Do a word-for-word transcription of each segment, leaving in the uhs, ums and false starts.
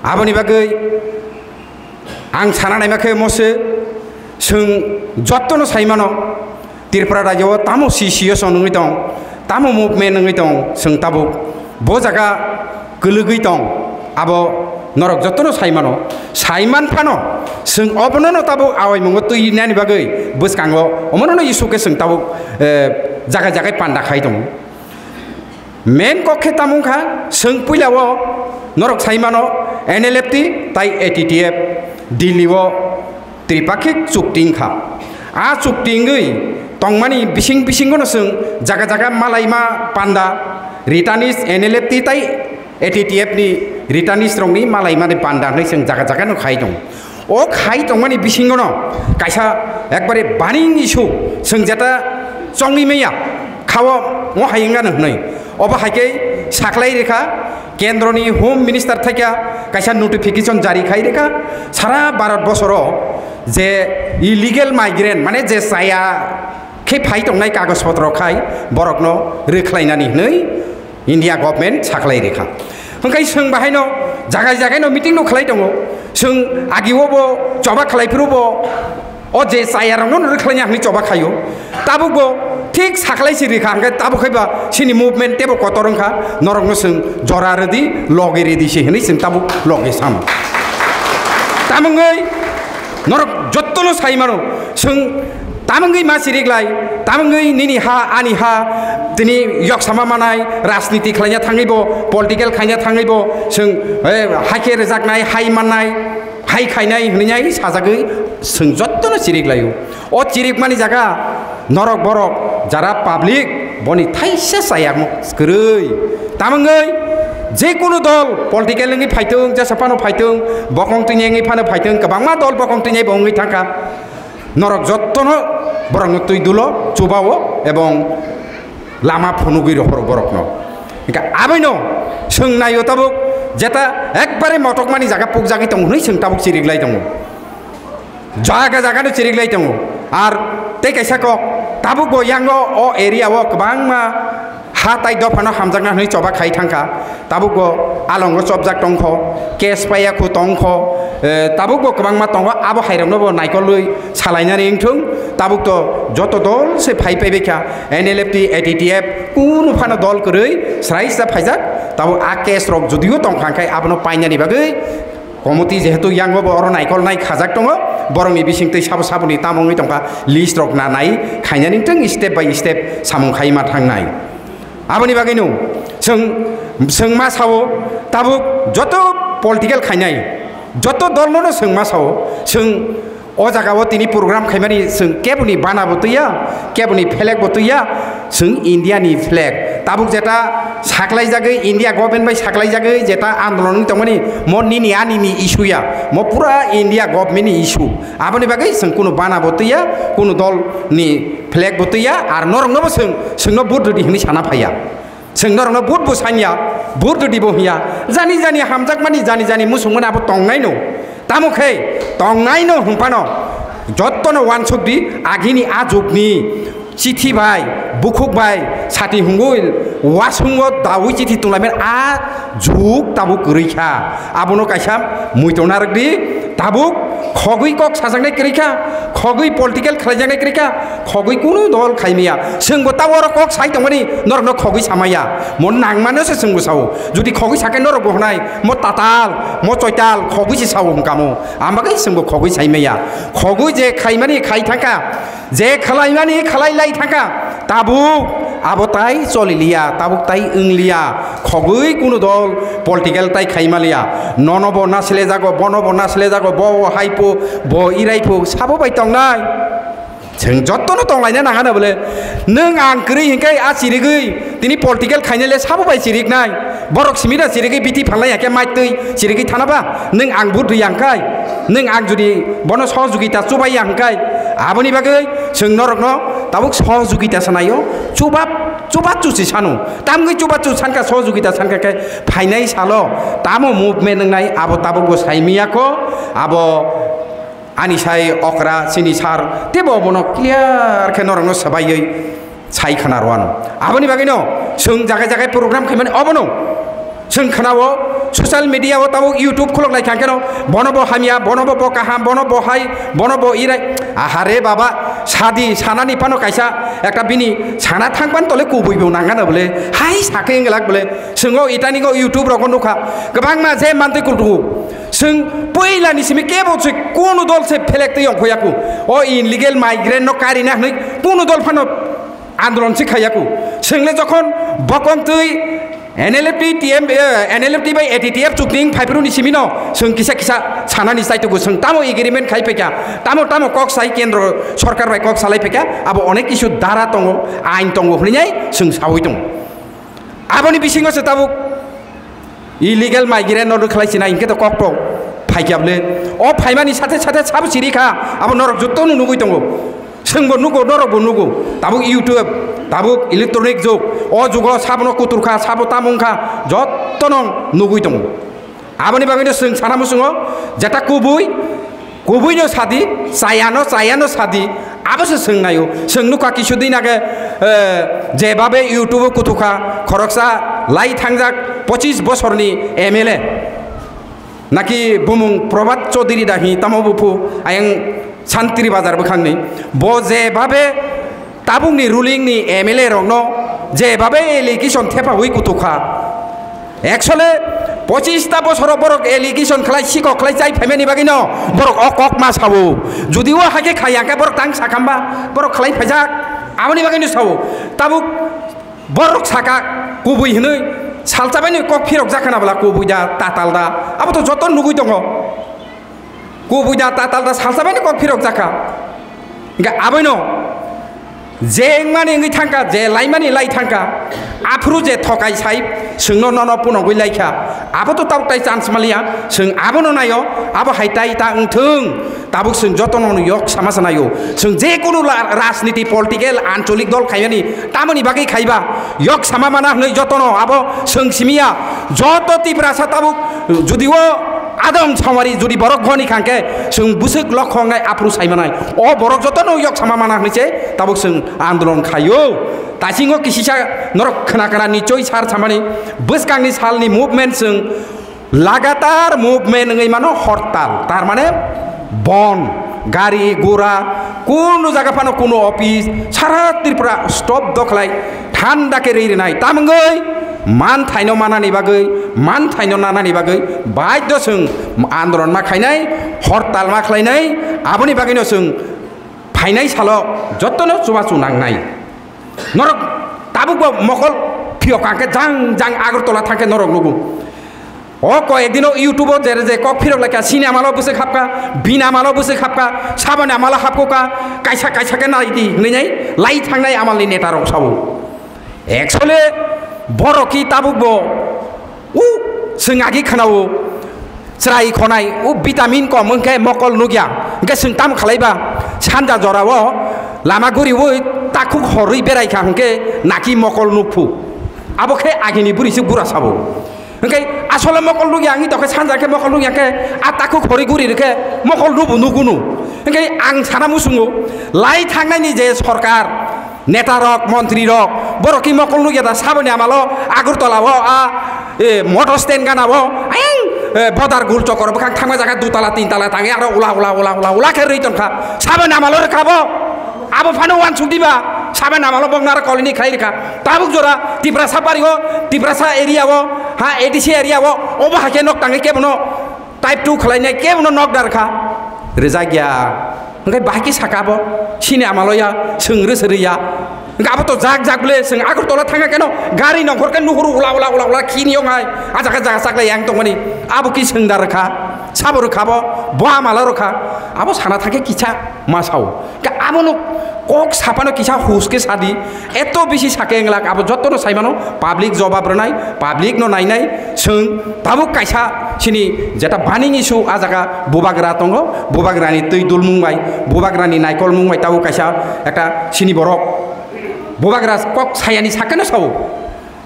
Aboni bagwi ang sana naima khe mose, chwng jottono sai mano, Tripura rajyo o tamo situation wngwi tong, tamo movement wngwi tong, chwng tabuk bo jaga kwlwgwi tong, abo norok jottono sai mano. Sai man phano chwng obonono tabuk awaimungo twi nani bagwi bwskango omonono issue khe chwng tabuk, eh, jaga jaga panda khai tongo. Main kok khe tamo wngkha, chwng puila o norok sai mano N L F T tai A T T F Delhi o tripakhik chukti wngkha. A chukti wngwi tongmani bising bisingono chwng jaga jaga malaima panda, returnees, N L F T tai A T T F ni returnees rokni malaimani panda hwnwi chwng jaga jaga no khai tongo. O khai tongmani bisingono kaisa ekbare burning issue, chwng jeta chongwi maya khao, o hai wngano hwnwi. Obo hai khe saklai rikha, kendroni Home Minister thaikha kaisa notification jari khai rikha, sara Bharat bosoro je illegal migrant, mane je chaya khe phai tongnai kagoj potro khai borokno rwkhlainani hwnwi India government saklai rikha. Hwnkhe chwng bahaino jagai jagaino meeting no khlai tongo. Chwng agio bo choba khlai phuru bo o je chaya rokno rwkhlaina hwnwi choba khaio. Tabuk bo thik saklai si rikha, hwnkhe tabuk khai ba chini movement tebo kotor wngkha, norokno chwng jora rwdi, logi rwdi se hwnwi chwng tabuk logi samo. Tamungwi norok jottono sai mano, chwng tamungwi ma sirik lai, tamungwi nini ha, ani ha, tini yoksama manai, rajniti khlaina thangwi bo, political khaina thangwi bo, chwng, eh, hakhe rwjaknai, hai mannai, hai khainai hwnwi ai sajagwi chwng jottono sirik laio. O chirikmani jaga norok borok jara public boni thaisa chayakmo kwrwi. Tamungwi je kunu dol political wngwi phaitwng, jesa phano phaitwng, bokong twinai wngwi phano phaitwng, kwbangma dol bokong twinai bo wngwi thangkha. Norok jottono borokno twi dulo, chubao ebong lama phunugwi rohoro borokno. Hingkhe aboino chwng naio tabuk jeta ekbare motokmani jaga pukjagwi tongo hwnwi chwng tabuk chiriklai tongo. Jaga jagano chiriklai tongo. Ar tei kaisa kok tabuk bo yango o area o kwbangma ha tai dophano hamjakna hwnwi choba khai thangkha. Tabuk bo alongo chopjak tongkho, case paiya khu tongkho, eh, tabuk bo kwbangma tongo, abo hairokno bo naikolwi salainani wngthung. Tabuk to joto dol se phai paibaikha, N L F T, A T T F, kunu phano dol kwrwi sraisa phaijak. Tabuk a case rok judio tongkha, hwnkhe abono painani bagwi committee jehetu yango bo oro naikolnai khajak tongo, borokni bisingtwi sabo saboni tamo wngwi tongkha list rok nanai khainani wngthung, step by step samung khaima thangnai. Aboni bagwino chwng, chwng ma sao, tabuk joto political khainai, joto dolno no chwng ma sao, chwng o jaga o tini program khaimani chwng keboni bana bo twiya, keboni flag bo twiya, chwng India ni flag. Tabuk jeta saklaijagwi, India government bai saklaijagwi jeta andolon wngwi tongmani, mo nini ani ni issue ya, mo pura India government ni issue. Aboni bagwi chwng kunu bana bo twiya, kunu dol ni flag bo twiya, ar norokno bo chwng, chwngno vote rwdi hwnwi sana phaiya. Chwng norokno vote bo sanya, vote rwdi bo hwnya. Jani jani hamjakmani, jani jani musungmani abo tongnaino. Tamo khe tongnaino hwnphano jottono uansukdi, agini a jugni chithi bai, bukhuk bai, sati hungwi, wasungo dawi chithi tunglaimani a jug tabuk kwrwi kha. Abono kaisa muitrona rwkdi, tabuk khogwi kok sajaknai kwrwi kha, khogwi political khlaijaknai kwrwi kha, khogwi kunu dol khaimaya. Chwngbo tabuk oro kok sai tongmani norokno khogwi samaya. Mo nangmano se chwngbo sao. Jodi khogwi sakhe norokbo hwnai, mo tatal, mo choital, khogwi se sao hwnkha mo. Ang bagwi chwngbo khogwi saimaya. Khogwi je khaimani khai thangkha, je khwlaimani khwlai lai thangkha, tabuk abo tai choli liya, tabuk tai wng liya, khogwi kunu dol political tai khaima liya, nono bo nasle jago, bono bo nasle jago, bo hai pho, bo irai pho, sabo bai tongnai. Chwng jottono tonglaina nangano bole, nwng ang kwrwi hinkhe a chirigwi tini political khainai le sabo bai chiriknai, borok simi da chirigwi bithi phalnai hakhe mai twi chirigwi thana ba, nwng ang vote rwya hwnkhe, nwng ang jodi bono sohojogita chubaiya hwnkhe, aboni bagwi chwng norokno tabuk sohojogita sanaio, chuba, chuba chusi sano, tamgwi chuba chus sankha, sohojogita sankha khe phainai salo tamo movement wngnai abo tabukbo saimiyakho, abo ani sai okra chini sir teibo bono clear khe norokno swbaiwi sai khna rwano. Aboni bagwino chwng jaga jaga program khaimani obono Chwng khwnao, social media o tabuk YouTube khulok lai kha keno, bono bo hamya, bono bo, bo kaham, bono bo hai, bono bo irai. Aha re baba, sadi sanani phano kaisa ekta bini sana thang pan tole kubui bo nang gana bole, hai sakhe wng glak bole. Chwng o itani go YouTube rogo nukha, kwbangma je mantwi kultugu. Chwng puila ni simi kebo se kunu dol se phelek twi ongkhoya ku. O illegal migrant no karina hwnwi kunu dol phano andolon se khaiya ku. Chwng le jokhon bokong twi N L F T, T M, eh, N L F T bai A T T F chukni phaiphuru ni simi no chwng kisa kisa sanani chai tugu. Chwng tamo agreement khai phaikha, tamo tamo kok sai kendro sorkar bai kok salai phaikha, abo onek kisu dara tongo, ain tongo hwnwi nai chwng sawi tongo. Aboni bisingo se tabuk illegal migrant no khlai sinai, hinkhe to kok to phaikha bole. O phaimani sathe sathe sabo siri kha, abo norok jotto no nugui tongo. Chwngbo nugo, norokbo nugo. Tabuk YouTube, tabuk electronic jug. O jugo sabono kutur kha, sabo tamo wng kha, jotto no nugui tongo. Aboni bagwino chwng sana muchungo, jeta kubui, kubui no sadi, chaya no, chaya no sadi, abo se chwng naio. Chwng nukha kisu din age, eh, jebabe YouTube o kutukha, khoroksa lai thangjak pochis bosorni M L A. Naki bumung Probhat Chaudhary da hi tamo buphu ayang Santri Bazar bwkhangni. Bo je babe tabukni ruling ni M L A rokno je babe allegation thepawi kutukha. Actually, pochis ta bosoro borok allegation khlai sikok khlai chai phaimani bagwino borok o kok ma sawo. Judi o hake khaya khe borok tang sakhamba borok khlai phaijak. Aboni bagwino sawo. Tabuk Borok saka kubui hinui salsa bai ni kok phirok jakha na bwla kubui da tatal da abo to joto nugui tongo. Kubui da tatal da salsa bai ni kok phirok jakha. Ga aboino je wngmani wngwi thangka, je laimani lai thangka, aphuru je thokai sai chwngno nono punogwi laikha, abo to tabuk tai chance maliya, chwng abono naio, abo hai tai ta wngthwng. Tabuk chwng jotono yok sama sanaio. Chwng je kunu la-, rajniti, political, ancholik dol khaimani tamoni bagwi khaiba yok sama mana hwnwi jotono abo chwng simiya. Joto Tiprasa tabuk judi o Adam Sawari judi borok goni khangkhe chwng bwswk lokhongnai aphuru saimanai. O borok jotono yok sama mana hwnwi se tabuk chwng andolon khaio. Tasingo kisisa norok khna khna nichoi sar samani bwskangni salni movement chwng Lagatar movement wngwi mano hortal, tar mane bon, gari, gura, kunu jaga phano kunu office, sara Tripura stop dokhlai, thanda khe ri rinai, tamwngwi manthaino manani bagwi, manthaino nanani bagwi, baidyo chwng andolon ma khainai, hortal ma khlainai, aboni bagwino chwng phainai salo jotono chubachu nangnai. Norok tabukbo mokol phiyok kangkhe jang jang Agartala thangkhe norok nugo. O koyek dino YouTube-o jere je kok phirok laikha, sini amalo bwswk hapkha, bini amalo bwswk hapkha, saboni amalo hapkokha, kaisa kaisa khe nai di hwnwi nai lai thangnai amalni netarok sao. Actually, borok ki tabukbo u chwng agi khwnao chwrai khonai u vitamin kom wngkhe mokol nukya, hwnkhe chwng tamo khlaiba sanja jorao lama guriui takhuk horwi berai kha hwnkhe naki mokol nukphu. Abo khe agini bwrwi se gura sabo. Hwnkhe asole mokol nukya wngwi tongkhe sanja khe mokol nukya khe a takhuk horwi guri rwkhe mokol nubu nugunu. Hwnkhe ang sana muchungo lai thangnaini je sorkar, netarok, montrirok, borok ki mokol nukya da saboni amalo Agartala o a, e, motor stand gana o, ayang, e, bodar gul chokor bwkhang thangma jaga dutala, tintala tangwi aro ula, ula, ula, ula, ula khe rwi tongkha. Saboni amalo rwkha bo. Abo phano uansuk diba, saboni amalo bok naro kolini khlai rwkha. Tabuk jora Tiprasa bari o, Tiprasa area o, ha, A D C area o, obo hakhe nok tangwi kebono Type two khlainai kebono nok dar kha. Rijak ya. Hwnkhe bahai khe saka bo. Sini amalo ya, chwng rwsari ya. Hwnkhe abo to jak jak bwle, chwng Agartala thangkha keno, gari nongkhor khe nuhuru ula ula ula ula khini yong hai. A jaga jaga chaklai yang tongmani. Abo ki chwng dar kha. Sabo rwkha bo, bo amalo rwkha. Abo sana thangkhe kisa ma sao. Ka abono kok sapano kisa hus khe sadi, eto bisi sake wng lak, abo jotono saimano public jobab rwnai, public no nainai, chwng tabuk kaisa chini jeta burning issue a jaga bubagra tongo, bubagrani twi dulmung bai, bubagrani naikolmung bai tabuk kaisa ekta chini borok bubagra kok sayani sakeno sao.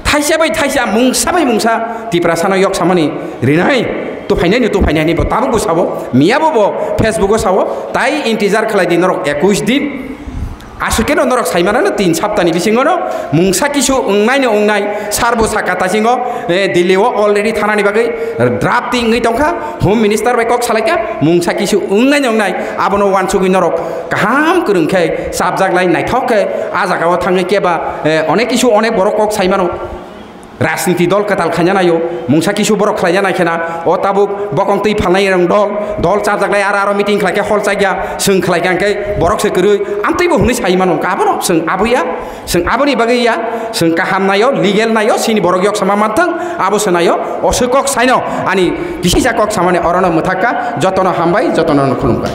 Thaisa bai thaisa, mungsa bai mungsa Tiprasano yok samani rinai, tuphainai ni tuphainai ni bo tabuk bo sabo, miya bo bo Facebook o sabo, tai intizar khlai di norok ekush din, Aswk khe no norok sai mano tin saptani bisingo no mungsa kisu wngnai no wngnai, sar bo saka tasingo, eh, Delhi o already thanani bagwi draft ti wngwi tongkha, Home Minister bai kok salaikha, mungsa kisu wngnai no wngnai, abono wansugwi norok kaham kwrwng khe chapjak lai naithok khe a jaga o thangwi keba, eh, onek kisu onek borok kok sai mano. Rajniti dol kwtal khaina naio, mungsa kisu borok khlaina nai khena, o tabuk bokong twi phalnai rong dol, dol chajaklai aro aro meeting khlai khe hol chakya, swng khlai kha hwnkhe borok se kwrwi, amtwi bo hwnwi sai mano, abono swng abo ya, swng aboni bagwi ya, swng kaham naio, legal naio, sini borok yok sama manthang, abo se naio, o se kok saino, ani kisisa kok samani orono mwthakka, jotono hambai, jotono khulumkha.